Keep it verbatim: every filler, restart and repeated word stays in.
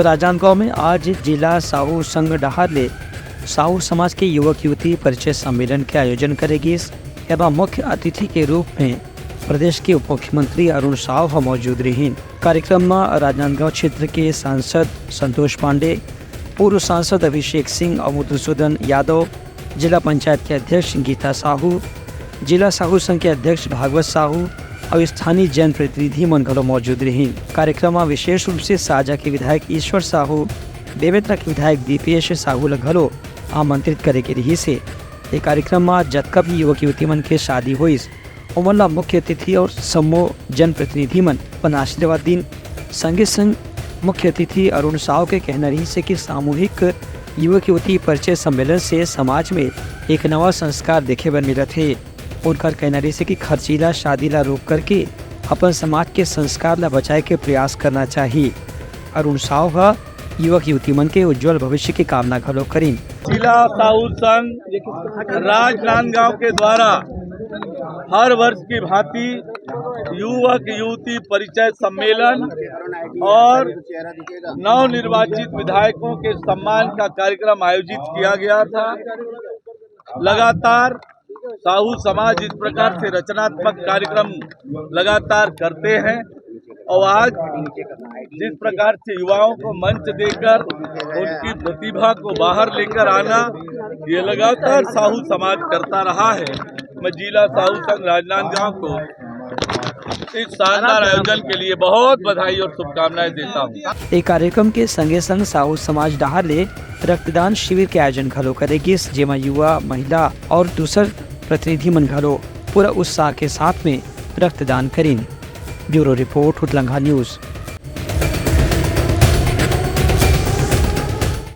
राजनांदगांव में आज जिला साहू संघ डहार ले साहू समाज के युवक युवती परिचय सम्मेलन के आयोजन करे गिस। एमा मुख्य अतिथि के रूप में प्रदेश के उप मुख्यमंत्री अरुण साव ह मौजूद रहिन। कार्यक्रम म राजनांदगांव क्षेत्र के सांसद संतोष पांडे, पूर्व सांसद अभिषेक सिंह अउ मधुसूदन यादव, जिला पंचायत के अध्यक्ष गीता साहू, जिला साहू संघ के अध्यक्ष भागवत साहू अउ स्थानीय जनप्रतिनिधि मन घलो मौजूद रहिन। कार्यक्रम म विशेष रूप से साजा के विधायक ईश्वर साहू, बेमेतरा के विधायक दीपेश साहू ल घलो आमंत्रित करे गे रिहिस हे। ए कार्यक्रम म जतका भी युवक युवती मन के शादी होइस, ओमन ला मुख्य अतिथि अउ समूह जनप्रतिनिधि मन अपन आशीर्वाद दीन। संगे संग मुख्य अतिथि अरुण साव के कहना रहिस हे कि सामूहिक युवक युवती परिचय सम्मेलन से समाज में एक नवा संस्कार देखे बर मिलत हे। उनकर कहना रहिस हे कि खर्चीला शादी ला रोक करके अपन समाज के संस्कार ला बचाए के प्रयास करना चाही। अरुण साव ह युवक युवती मन के उज्जवल भविष्य के कामना घलो करिन। जिला साहू संघ राजनांदगांव के द्वारा हर वर्ष की भांति युवक युवती परिचय सम्मेलन और नवनिर्वाचित विधायकों के सम्मान का कार्यक्रम आयोजित किया गया था। लगातार साहू समाज इस प्रकार से रचनात्मक कार्यक्रम लगातार करते हैं और आज जिस प्रकार से युवाओं को मंच देकर उनकी प्रतिभा को बाहर लेकर आना, ये लगातार साहू समाज करता रहा है। मैं जिला साहू संघ राजनांदगांव को इस शानदार आयोजन के लिए बहुत बधाई और शुभकामनाएं देता हूँ। ए कार्यक्रम के संगे संग साहू समाज डहार ले रक्तदान शिविर के आयोजन घलो करे गिस, जेमा युवा, महिला और दूसर प्रतिनिधि मन घलो पूरा उत्साह के साथ में रक्तदान करिन। ब्यूरो रिपोर्ट, उतलंघा न्यूज।